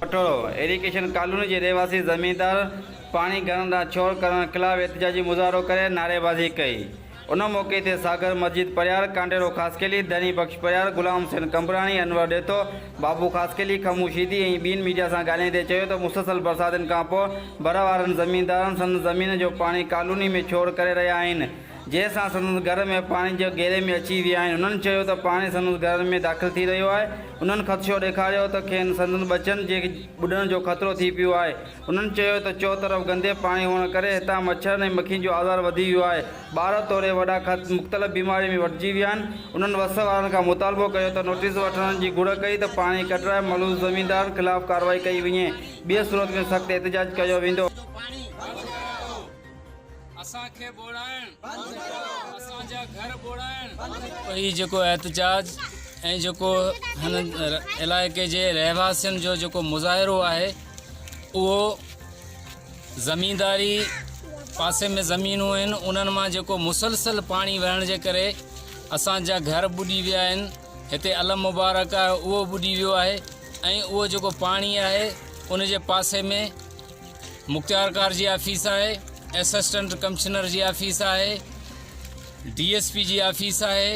پٺورو، irrigation colony جي رهواسي زميندار پاڻي گهرن ڏانهن ڇوڙ ڪرڻ خلاف احتجاجي مظاهرو ڪري نعريبازي ڪئي. ان موقعي تي ساگر مجيد پرهيار، ڪانڊيرو خاصخيلي، ڌڻي بخش پرهيار، غلام حسين قمبراڻي، انور ڏيٿو، بابو خاصخيلي، کمون شيدي ۽ ٻين ميڊيا سان ڳالهائيندي چيو ته مسلسل برساتن کانپوء ڀر وارن زميندارن سندن زمين جو پاڻي ڪالوني ۾ ڇوڙ ڪري رهيا آهن جنهن سان سندس گهر ۾ پاڻي جي گهيري ۾ اچي ويا آهن. هنن چيو ته پاڻي سندس گهرن ۾ داخل ٿي رهيو آهي. انهن خدشو ڏيکاريو ته کين سندن ٻچن جي ٻڏڻ جو خطرو ٿي پيو آهي. انهن چيو ته چؤطرف گندي پاڻي هئڻ ڪري هتان مڇرن ۽ مکين جو آزار وڌي ويو آهي. ٻار توڙي وڏا مختلف بيمارين ۾ وٺجي ويا آهن. انهن وس وارن کان مطالبو ڪيو ته نوٽيس وٺڻ جي گهر ڪئي ته پاڻي ڪڍرائي ملوث زميندارن خلاف ڪارروائي ڪئي وڃي ٻي صورت ۾ سخت احتجاج ڪيو ويندو. اسان کي ٻوڙائڻ اسان جا گهر ٻوڙائڻ. هي جيڪو احتجاج ۽ جيڪو هن علائقي جي رهواسين جو جيڪو مظاهرو آهي اهو زمينداري پاسي ۾ زمينون آهن انهن مان جيڪو مسلسل پاڻي وهڻ جي ڪري اسان جا گهر ٻڏي ويا آهن هتي علم مبارڪ آهي اهو ٻڏي ويو آهي ۽ اهو جيڪو پاڻي آهي ان جي پاسي ۾ مختيارڪار جي آفيس آهي، اسسٽنٽ ڪمشنر جي آفيس آهي، ڊي ايس پي جي آفيس آهي،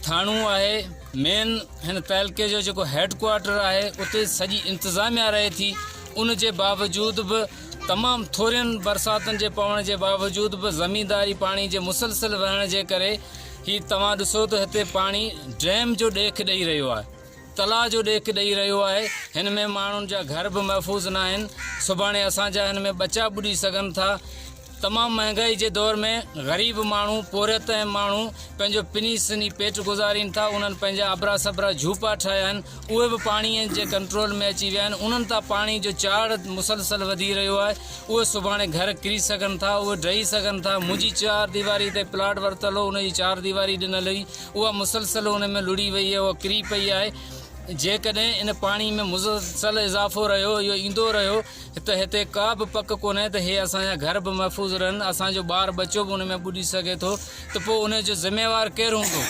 ٿاڻو آهي، مين هن تعلقي جو جيڪو هيڊ ڪوارٽر آهي اتي سڄي انتظاميا رهي ٿي ان جي باوجود به تمام ٿورين برساتن جي پوڻ جي باوجود به زمينداري پاڻي جي مسلسل وهڻ جي ڪري هي توهان ڏسو ته هتي پاڻي ڊيم جو ڏيک ڏئي رهيو آهي. تلاء جو ڏيک ڏئي رهيو آهي، هن ۾ ماڻهن جا گهر به محفوظ ناهن، سڀاڻي اسان جا هن ۾ ٻچا ٻڏي سگهن ٿا، تمام مهنگائي جي دور ۾ غريب ماڻهو، پورهيت ۽ ماڻهو پنهنجو پني سني پيٽ گذارين ٿا، انهن پنهنجا ابرا سبرا جهوپا ٺاهيا آهن، اهي به پاڻي جي ڪنٽرول ۾ اچي ويا آهن، انهن تان پاڻي جو چاڙهه مسلسل وڌي رهيو آهي، اهي سڀاڻي گهر ڪري سگهن ٿا، اهي ڊهي سگهن ٿا، منهنجي چار ديواري تي پلاٽ ورتل هو، ان جي چار ديواري ڏنل هئي. اها مسلسل ان ۾ لڙهي وئي آهي، اها ڪري پئي آهي. جيڪڏهن ان پاڻي ۾ مسلسل اضافو رهيو، اهو ايندو رهيو ته هتي ڪا به پڪ ڪونهي ته هي اسان جا گهر به محفوظ رهن، اسان جو ٻار ٻچو به ان ۾ ٻڏي سگهي ٿو ته پوء ان جو ذميوار ڪير هوندو؟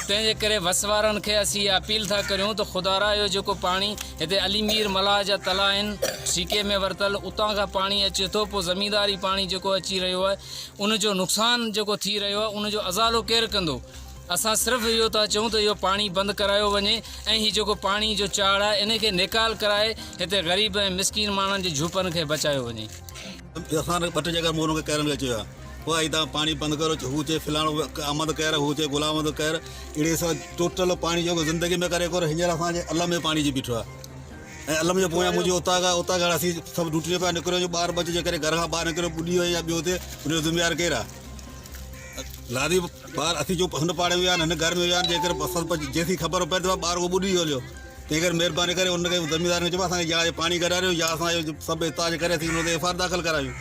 تنهن جي ڪري وس وارن کي اسين اها اپيل ٿا ڪريون ته خدارا اهو جيڪو پاڻي هتي علي مير ملاح جا تلاء آهن ٺيڪي ۾ ورتل اتان کان پاڻي اچي ٿو پوء زمينداري پاڻي جيڪو اچي رهيو آهي ان جو نقصان جيڪو ٿي رهيو آهي ان جو ازالو ڪير ڪندو؟ اسان صرف اهو ٿا چئون ته اهو پاڻي بند ڪرايو وڃي ۽ هي جيڪو پاڻي جو چاڙهه آهي ان کي نيڪال ڪرائي هتي غريب ۽ مسڪين ماڻهن جي جهوپن کي بچايو وڃي. اسان ٻه ٽي جڳهه مون هن کي ڪيرن کي چيو آهي پوء هي تان پاڻي بند ڪرو هو چئي فلاڻو احمد ڪير هو چئي غلام احمد ڪير اهڙي سان ٽوٽل پاڻي جو زندگي ۾ ڪري ڪور هينئر اسان جي علم ۾ پاڻي جي بيٺو آهي ۽ علم جي پويان منهنجي اوطاق آهي اوطاق کان اسين سڀ ڊوٽي پيا نڪريو جو ٻار ٻچ جي ڪري گهر کان ٻاهر نڪريو ٻڏي ويو يا ٻيو ٿئي ان جو ذميوار ڪير آهي لادي ٻار اسين جو هن پاڙي ۾ ويا آهن هن گهر ۾ ويا آهن جيڪر اسان جيسين خبر پئي ته ٻار اهو ٻڏي ويو هليو تنهن ڪري مهرباني ڪري ان کي زميندارن کي چئبو اسان کي يا پاڻي ڪڍاريو يا اسان جو سڀ احتجاج ڪري اسين ان تي ايف I R داخل ڪرايون.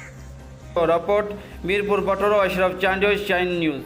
Report, Mirpur Bathoro, Ashraf Chandio, Shine News.